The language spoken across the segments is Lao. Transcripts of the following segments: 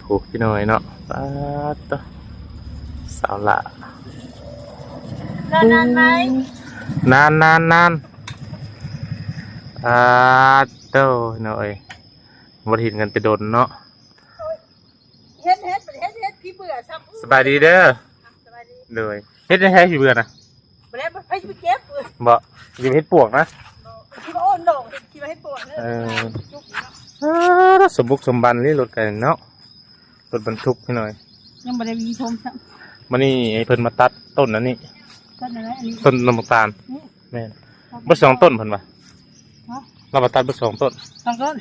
ໂອ້ ພີ່ນ້ອງເນາະ ປາດໂທ້ ສາວຫຼ້າ ນານນານໄໝ? ນານນານນານ ປາດໂທ້ ພີ່ນ້ອງເອີຍ ບໍ່ໄດ້ເຫັນກັນແຕ່ດົນເນາະ. ເຮັດ ເຮັດ ເຮັດ ເຮັດ ຂີ້ເບື່ອຊ້ຳ. ສະບາຍດີເດີ. ສະບາຍດີ. ໂດຍ ເຮັດແທ້ຂີ້ເບື່ອນະ. ບໍ່ໄດ້ ໃຜຊິໄປເກັບ? ບໍ່ ຊິໄປເຮັດປວກນະ. ບໍ່ ຄິດວ່າໂອ້ນດອກ ຄິດວ່າເຮັດປວກເດີ. ເອີ ຈຸກເນາະ. ເອີ ສົມບຸກສົມບັນເລີຍ ລົດກັນເນາະ ລົດບັນທຸກພີ່ນ້ອງ. ຍັງບໍ່ໄດ້ຫວີຜົມຊ້ຳ. ມື້ນີ້ໃຫ້ເພິ່ນມາຕັດຕົ້ນອັນນີ້ ຕົ້ນອັນໃດອັນນີ້? ຕົ້ນນ້ຳຕານ. ນີ້ ແມ່ນ ເບິດສອງຕົ້ນເພິ່ນວ່າ. ຮະ? ລາວວ່າຕັດເບິດສອງຕົ້ນ. ສອງຕົ້ນ.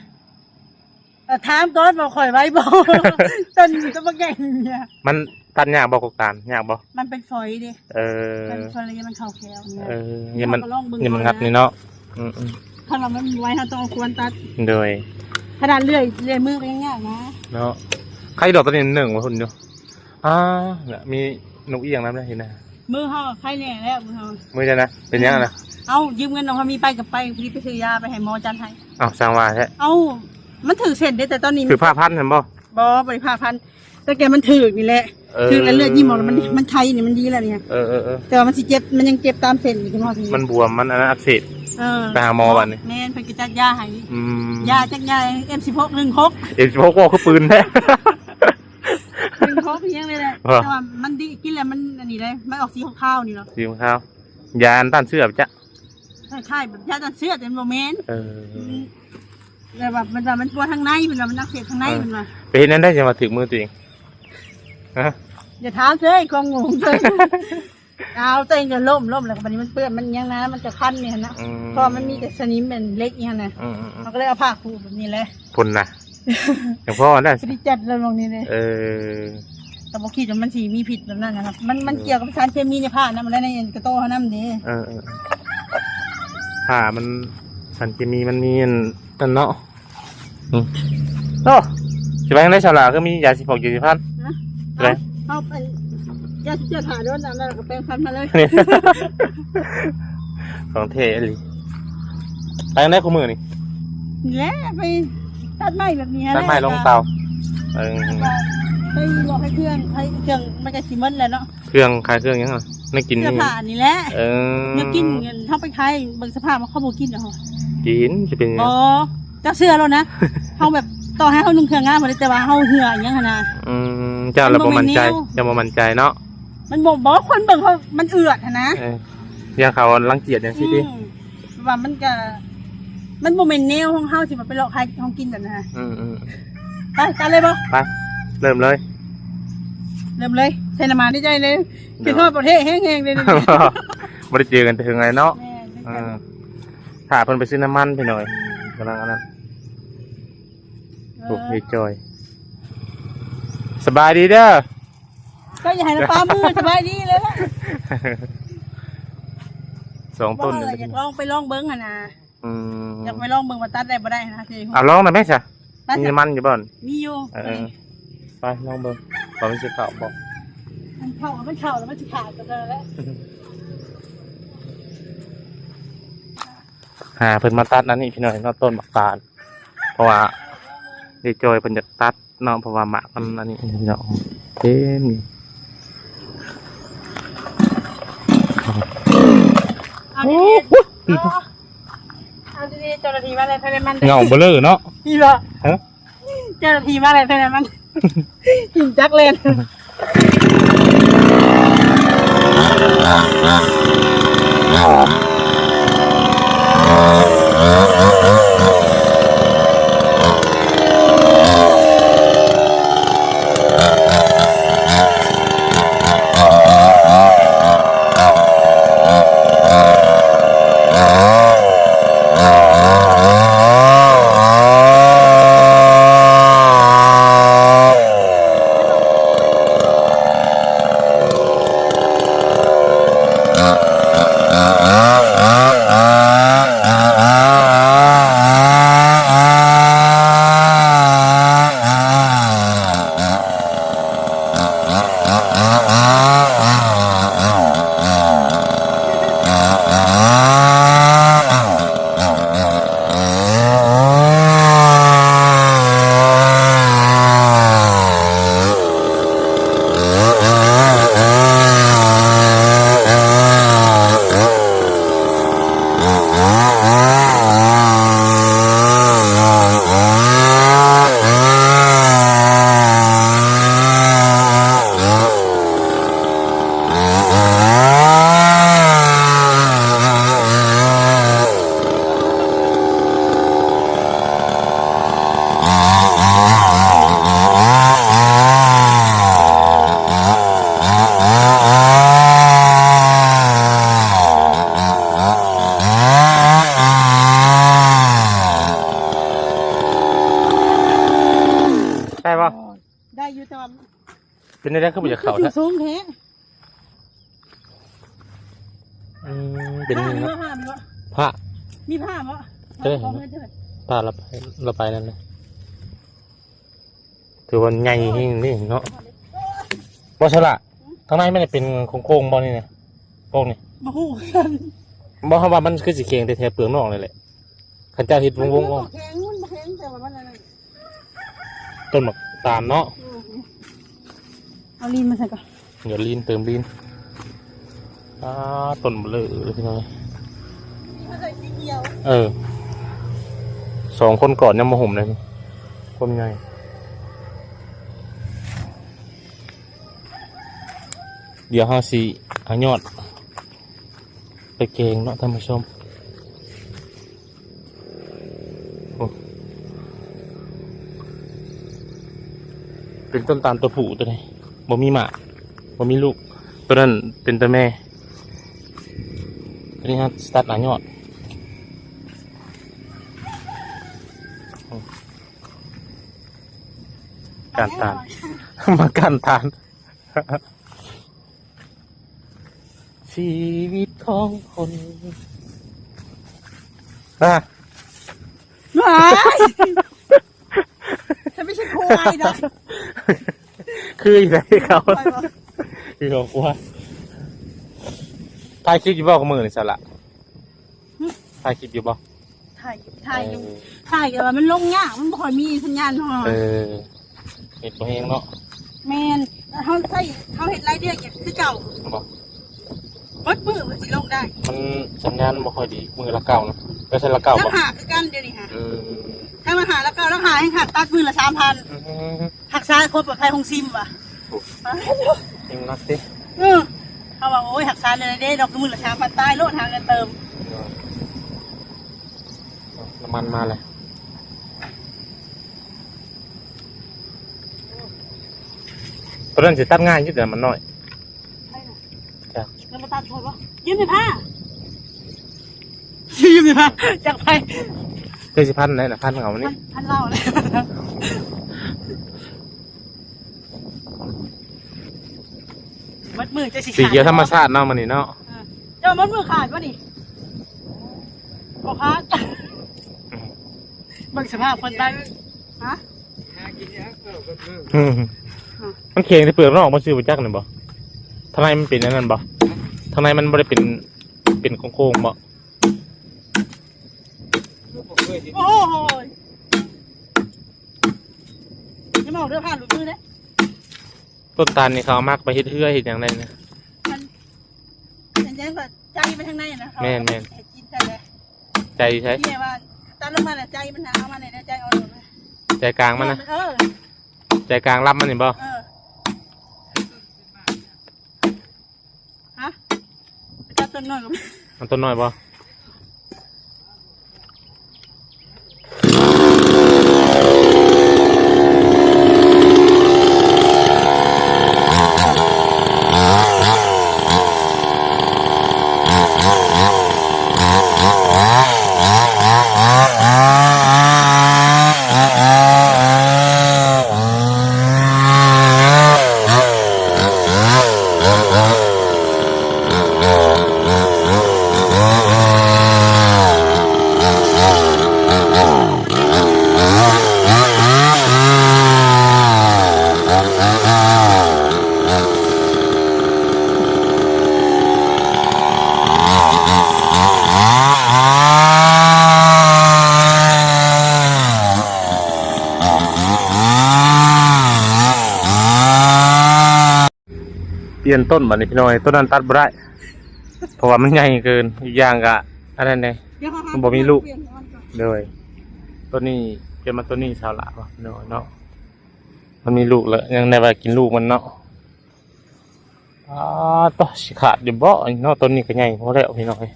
ເອີ ຖາມກ່ອນວ່າຂ້ອຍໄຫວບໍ່? ຕົ້ນນີ້ຕ້ອງບັກໃຫຍ່. ມັນຕັດຍາກບໍ່ ກົກຕານ ຍາກບໍ່? ມັນເປັນຝອຍເດ້. ເອີ ມັນຝອຍ ລະຍະມັນເຂົ້າແຂ້ວນີ້. ເອີ ຍາມັນ ເຮົາກໍລອງເບິ່ງ ຍາມັນງັດນີ້ເນາະ. ອືມໆ ຄັນວ່າມັນໄວ ເຮົາຕ້ອງເອົາຂວານຕັດ. ໂດຍ ຂະໜາດເລື່ອຍ ເລື່ອຍມືກໍຍັງຍາກນະ ເນາະ. ໃຄດອກຕອນນີ້ໜຶ່ງວ່າພຸ້ນຢູ່. ອ່າ ມີນົກອຽງນຳໄດ້ເຫັນນະ. ມືເຮົາໄຄແນ່ແລ້ວ ມືເຮົາ. ມືເຈົ້ານະ ເປັນຫຍັງນະ? ເອົ້າ ຢືມເງິນນ້ອງເຮົາມີໄປກໍໄປ ພໍດີໄປຊື້ຢາໄປໃຫ້ໝໍຈັດໃຫ້. ອ້າວ ຊ່າງວ່າແທ້. ເອົ້າ ມັນຖືກເສັ້ນເດ້ ແຕ່ຕອນນີ້ຖືກຜ້າພັນຫັ້ນບໍ່? ບໍ່ ບໍ່ໄດ້ຜ້າພັນ ແຕ່ແກມັນຖືກນີ້ແຫຼະ. ເອີ ຖືກແລ້ວເລືອດຍິ້ມອອກ ແລ້ວມັນ ມັນໄຄນີ້ ມັນດີແລ້ວນີ້. ເອີໆໆ ແຕ່ວ່າມັນຊິເຈັບ ມັນຍັງເຈັບຕາມເສັ້ນຢູ່ ມັນບວມ ມັນອັນນັ້ນອັກເສບ. ເອີ ໄປຫາໝໍບັດນີ້. ແມ່ນ ເພິ່ນກໍຈັດຢາໃຫ້. ອືມ ຢາຈັກຢາ ເອັມສິບຫົກ ໜຶ່ງຫົກ. ເອັມສິບຫົກ ວ່າຄືປືນແທ້. ໜຶ່ງຫົກ ອີຫຍັງນີ້ແຫຼະ. ແຕ່ວ່າມັນດີ ກິນແລ້ວມັນອັນນີ້ເດ້ ມັນອອກສີຂາວໆນີ້ເນາະ. ສີຂາວ ຢາອັນຕ້ານເຊື້ອປະຈະ ຄ້າຍໆແບບຢາຕ້ານເຊື້ອ ແຕ່ມັນບໍ່ແມ່ນ. ເອີ ອືມ ແບບວ່າມັນວ່າມັນປວດທາງໃນ ເພິ່ນວ່າມັນອັກເສບທາງໃນ. ເອີ ເພິ່ນວ່າ. ໄປເຮັດແນວໃດຈັ່ງວ່າຖືກມືຕົວເອງ? ຮະ? ຢ່າຖາມເລີຍ ຄວາມງົງເລີຍ. ເອົາ ຕົວເອງກໍລົ້ມ ລົ້ມແລ້ວກໍບັດນີ້ມັນເປື້ອນ ມັນຫຍັງນະ ມັນກໍຄັນນີ້ຫັ້ນນະ. ອືມ ເພາະວ່າມັນມີແຕ່ສະໜິມແມ່ນເຫຼັກອີຫຍັງນະ. ອືມໆໆ ເຮົາກໍເລີຍເອົາຜ້າປູແບບນີ້ແຫຼະ. ພຸ້ນນະ ຈັ່ງພໍນະ ຊິຈັດລະໝ່ອງນີ້ເດ້. ເອີ ກໍບໍ່ຄິດວ່າມັນຊິມີພິດແບບນັ້ນນະ. ມັນ ມັນ ເອີ ກ່ຽວກັບສານເຄມີໃນຜ້ານຳ ແລະໃນອັນກະໂຕເຮົານຳເດ້. ເອີໆໆ ຜ້າມັນ ສານເຄມີມັນມີອັນນັ້ນເນາະ. ອືມ ໂອ້ ຊິໄປທາງໃດສາວຫຼ້າ ຄືມີຢາສີຟອກຢາສີຟັນ? ຮະ? ໄປ ເອົາ ເອົາໄປ ຢາສີເຈັບຜ້າໂດນ ອັນນັ້ນກໍແປງຟັນມາເລີຍ. ຂອງແທ້ອີ່ຫຼີ. ໄປທາງໃດຄູ່ມື້ນີ້? ນີ້ແຫຼະ ໄປຕັດໄມ້ແບບນີ້ ຕັດໄມ້ລົງເຕົາ. ເອີ ໄປເລາະຂາຍເຄື່ອງ ຂາຍເຄື່ອງ ມັນກໍຊິໝົດແລ້ວເນາະ. ເຄື່ອງ ຂາຍເຄື່ອງຫຍັງ? ແນວກິນ ເສື້ອຜ້ານີ້ແຫຼະ. ເອີ ແນວກິນ ເຮົາໄປຂາຍ ເບິ່ງສະພາບວ່າເຂົາບໍ່ກິນດອກ. ກິນ ຊິເປັນຫຍັງ? ບໍ່ ເຈົ້າເຊື່ອໂລດນະ. ເຮົາແບບ ຕໍ່ໃຫ້ເຮົານຸ່ງເຄື່ອງງາມ ແຕ່ວ່າເຮົາເຫື່ອອີຫຍັງຫັ້ນນະ. ອືມ ເຈົ້າລະບໍ່ໝັ້ນໃຈ. ມັນບໍ່ແມ່ນແນວ ເຈົ້າບໍ່ໝັ້ນໃຈເນາະ. ມັນບໍ່ ບໍ່ ຄົນເບິ່ງເຮົາ ມັນເອືອດຫັ້ນນະ. ເອີ ຢ່າງເຂົາລັງກຽດຈັ່ງຊີ້ຕິ. ອືມ ວ່າມັນກະ ມັນບໍ່ແມ່ນແນວຂອງເຮົາ ຊິວ່າໄປເລາະຂາຍຂອງກິນແບບນັ້ນ. ອືມໆ ໄປ ໄປເລີຍບໍ່? ໄປ ເລີ່ມເລີຍ ເລີ່ມເລີຍ. ໃສ່ນ້ຳມັນໃນໃຈເລີຍ. ໂດຍ ຄິດຮອດປະເທດແຮງໆເລີຍ. ບໍ່ໄດ້ເຈີກັນແຕ່ເຖິງໄງເນາະ. ແມ່ນ ເອີ ຖ້າເພິ່ນໄປຊື້ນ້ຳມັນພີ່ນ້ອງ. ອືມ ກຳລັງອັນນັ້ນ. ເອີ ໂອ້ ເດຈອຍ ສະບາຍດີເດີ. ກໍຢ່າໃຫ້ລະປາມື ສະບາຍດີເລີຍລະ. ສອງຕົ້ນ ວ່າຫັ້ນລະ ຢາກລອງໄປລອງເບິ່ງຫັ້ນນະ. ອືມ ຢາກໄປລອງເບິ່ງວ່າຕັດໄດ້ບໍ່ໄດ້ນະ. ເອົາລອງໄດ້ໄໝຊະ? ໄປຊະ ມີນ້ຳມັນຢູ່ບໍ່? ມີຢູ່. ເອີ ໄປລອງເບິ່ງວ່າມັນຊິເຂົ້າບໍ່. ມັນເຂົ້າ ມັນເຂົ້າແລ້ວມັນຊິຂາດກໍເທົ່ານັ້ນແຫຼະ. ຫາເພິ່ນມາຕັດອັນນີ້ພີ່ນ້ອງເນາະ ຕົ້ນໝາກຕານ ເພາະວ່າເດຈອຍເພິ່ນຢາກຕັດ ເນາະ ເພາະວ່າໝາກມັນອັນນີ້ເນາະ ເຕັມ. ເອົາດີໆ ເອົາ ເອົາດີໆ ເຈົ້າໜ້າທີ່ມາແລ້ວ ໃຜແມ່ນມັນ ເຫງົາເບີເລີເນາະ. ອີ່ຫວະ ຮະ? ເຈົ້າໜ້າທີ່ມາແລ້ວ ໃຜແມ່ນມັນ ກິນຈັກແລ່ນ. ໄດ້ຢູ່ ແຕ່ວ່າ ເປັນໄດ້ຄືບໍ່ຢາກເຂົ້າ ມັນຄືຢູ່ສູງແທ້. ແທ້ ອືມ ເປັນ ຜ້າມີບໍ່ ຜ້າມີບໍ່ ຜ້າ ມີຜ້າບໍ່ ເອີ ຂອງເພິ່ນເດີ ຜ້າລະໄປ ລະໄປນັ້ນນະ ຖືວ່າໃຫຍ່ແຮງເດ້ເນາະ. ບໍ່ ສະລະ ທາງໃນມັນເປັນໂຄ້ງໆບໍ່ນີ້ນະ ໂປ້ງນີ້ ບໍ່ຮູ້ຄືກັນ. ບໍ່ ເຮົາວ່າມັນຄືຊິແຂງແທ້ໆ ເປືອກນອກນີ້ແຫຼະ ຄັນເຈົ້າເຮັດວົງໆ ມັນບໍ່ແຂງ ມັນບໍ່ແຂງ ແຕ່ວ່າມັນອັນນັ້ນ ຕົ້ນໝາກຕານເນາະ. ອືມ ເອົາລີນມາໃສ່ກ່ອນ ດຽວລີນ ເຕີມລີນ. ອ່າ ຕົ້ນເບລີເລີຍພີ່ນ້ອງ. ເອີ ສອງຄົນກອດຍັງບໍ່ຫຸ້ມເລີຍ ຄວາມໃຫຍ່. ດຽວເຮົາຊິເອົາຍອດໄປແກງເນາະທ່ານຜູ້ຊົມ. ໂອ້ ເປັນຕົ້ນຕານຕົວຜູ້ຕົວນີ້ ບໍ່ມີໝາກ ບໍ່ມີລູກ. ຕົວນັ້ນເປັນຕົວແມ່ ຕົວນີ້ເຮົາຊິຕັດເອົາຍອດ. ໂອ້ ກ້ານຕານ ມາກ້ານຕານ. ຊີວິດຂອງຄົນ ອ່າ ວ້າຍ ບໍ່ໃຊ່ຄວາຍເນາະ ຄືອີ່ໃດເຂົາ ຄວາຍບໍ່ ຄືເຂົາຄວາຍ. ຖ່າຍຄລິບຢູ່ບໍ່ ມື້ນີ້ ສະລະ? ຫຶ? ຖ່າຍຄລິບຢູ່ບໍ່? ຖ່າຍຢູ່ ຖ່າຍຢູ່ ເອີ ຖ່າຍ ແຕ່ວ່າມັນລົງຍາກ ມັນບໍ່ຄ່ອຍມີສັນຍານເນາະ. ເອີ ເນັດບໍ່ແຮງເນາະ. ແມ່ນ ເຮົາໃຊ້ ເຮົາເຮັດລາຍເດືອນກໍຄືເກົ່າ. ບໍ່ ເບິດມື້ມັນຊິລົງໄດ້. ມັນສັນຍານບໍ່ຄ່ອຍດີ ມື້ລະເກົ້ານະ. ໄປໃຊ້ລະເກົ້າບໍ່? ລະຫ້າຄືກັນດຽວນີ້ຫາ. ອືມ ຖ້າລະຫ້າ ລະເກົ້າ ລະຫ້າແຮງຂາດ ຕັດມື້ລະສາມພັນ. ອືມ ຮັກສາຄວາມປອດໄພຂອງຊິມວ່າ. ໂອ້ ຍັງໜັກຕິ. ເອີ ເຮົາວ່າ ໂອ້ຍ ຮັກສາແນວໃດເດ້ ດອກມື້ລະສາມພັນ ຕາຍໂລດ ຫາເງິນເຕີມ. ນ້ຳມັນມາແລ້ວ. ຕົວນັ້ນຊິຕັດງ່າຍຢູ່ ແຕ່ມັນນ້ອຍ. ໃຊ່ນະ ຈ້ະ ແລ້ວມາຕັດໃສ່ບໍ່? ຢືມໄຟຟ້າ ຢືມໄຟຟ້າ ຈັກໄປ ເຈົ້າຊິພັນໄດ້ນະ ພັນເອົານີ້ ພັນ ພັນເຫຼົ້າເລີຍ. ມັດມືເຈົ້າຊິຂາດ ສີຂຽວທຳມະຊາດເນາະ ມື້ນີ້ເນາະ. ເອີ ເຈົ້າມັດມືຂາດບໍ່ນີ້? ບໍ່ຂາດ. ອືມ ເບິ່ງສະພາບຄົນໄທ. ຮະ? ຫາກິນຍາກເຂົ້າເບິດມື້. ອືມ ຮະ? ມັນແຂງແຕ່ເປືອກນອກ ມັນຊື້ບໍ່ຈັກນີ້ບໍ່? ທາງໃນມັນເປັນອັນນັ້ນບໍ່? ທາງໃນມັນບໍ່ໄດ້ເປັນ ເປັນໂຄ້ງໆບໍ່? ໂອ້ໂຫ ຢ່າມາເດີ ຜ່ານຫຼຸດມືເດ້. ຕົ້ນຕານນີ້ເຂົາເອົາມັກໄປເຮັດເຮືອເຮັດຫຍັງໄດ້ນະ. ມັນ ມັນຍັງວ່າໃຈໄປທາງໃນນະ. ແມ່ນໆ ໃຫ້ກິນໄດ້ແຫຼະ. ໃຈໃສ? ທີ່ວ່າຕັດລົງມາແລ້ວ ໃຈມັນນະ ເອົາມາໃນໃຈອ່ອນ ໃຈກາງມັນນະ. ເອີ ໃຈກາງລຳມັນນີ້ບໍ່? ເອີ. ຮະ? ໄປຕັດຕົ້ນນ້ອຍກໍ ເອົາຕົ້ນນ້ອຍບໍ່? ປ່ຽນຕົ້ນບັດນີ້ພີ່ນ້ອງເອີຍ, ຕົ້ນນັ້ນຕັດບໍ່ໄດ້ ເພາະວ່າມັນໃຫຍ່ເກີນ, ອີກຢ່າງກະອັນນັ້ນແດ່ ມັນບໍ່ມີລູກ. ໂດຍ ຕົ້ນນີ້ປ່ຽນມາຕົ້ນນີ້ຊາວລາວເນາະ, ມັນມີລູກແລ້ວ ຍັງໄດ້ວ່າກິນລູກມັນເນາະ. ອາ ໂຕ ຊິຂາດຢູ່ບໍ່ເນາະ, ຕົ້ນນີ້ກໍໃຫຍ່ພໍແລ້ວພີ່ນ້ອງເອີຍ.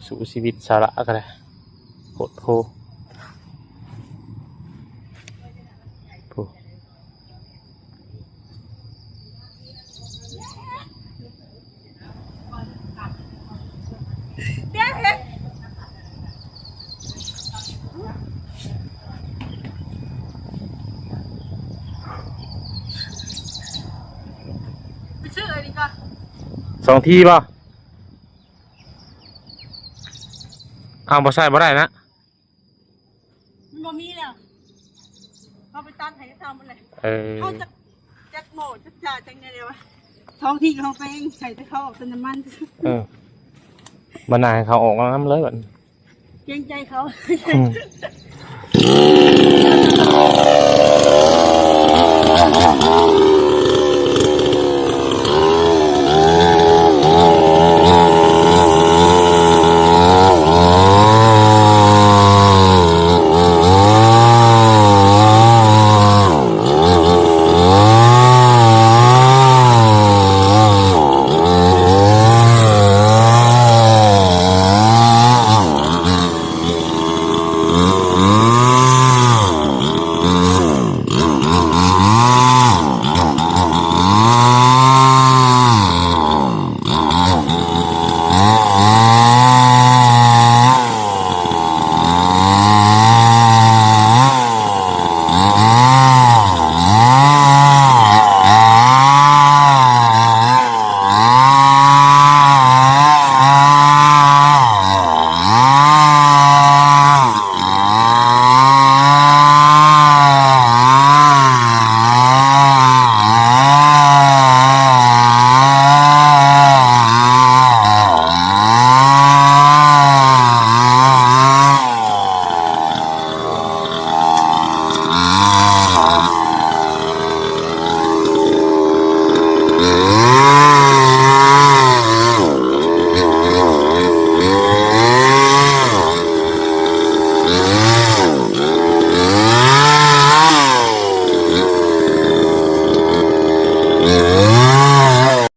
ສູ້ຊີວິດຊາວລາວກໍໄດ້ ໂພດໂພ. ເດ້ ເດ້. ສອງທີບໍ່? ເອົາ ບໍ່ໃສ່ບໍ່ໄດ້ນະ ມັນບໍ່ມີແລ້ວ ເຮົາໄປຕັດໃຫ້ເຂົາໝົດແລ້ວ. ເອີ ເຮົາຈັກ ຈັກໝໍ້ຈັກຈານຈັ່ງໃດແລ້ວວະ ສອງທີເຮົາໄປໃຫ້ແຕ່ເຂົາອອກແຕ່ນ້ຳມັນ. ເອີ ບັດໜ້າໃຫ້ເຂົາອອກນຳເລີຍບັດ ເກງໃຈເຂົາ. ອືມ